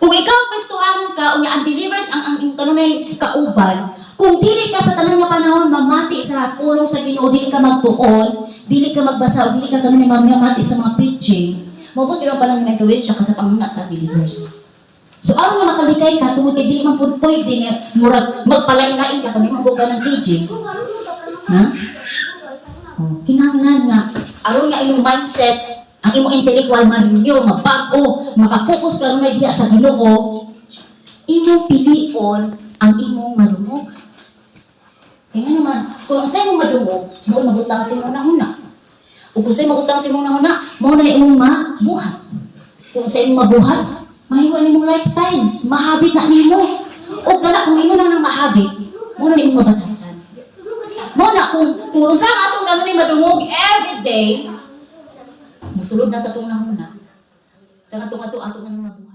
Kung ikaw Kristohanon ka, unya unbelievers ang imong kanunay kauban, kung dili ka sa tanan nga panahon mamati sa pulong sa Ginoo, dili ka magtuon, dili ka magbasa, o dili ka kanunay mamati sa mga preaching, mabuti ra pa lang may gawin siya ka sa panghuna sa believers. So aron nga makalikay ka tungod kay dili man pud pwede nga murag magpalain-lain ka kami mabuka ng teaching. Ha? Oh, kinahanglan nga aron nga imong mindset, ang imong intellectual ma-renew, mabag-o, maka-focus ka runay diha sa Ginoo, imong pilion ang imong madungog. Kaya nga naman, kung unsay imong madungog, mao mabutang sa imong nahuna. Ug kung unsay mabutang sa imong nahuna, mao na imong mabuhat. Kung unsay imong mabuhat, mahimo na imong lifestyle, mahabit na nimo. Ug kana kung imo na nang mahabit, mao na imong mabatasan. Mao na kung unsa ang atong kanunay madungog every day, musulod na sa atong nahuna. Sa katong ato ato nang mabuhat.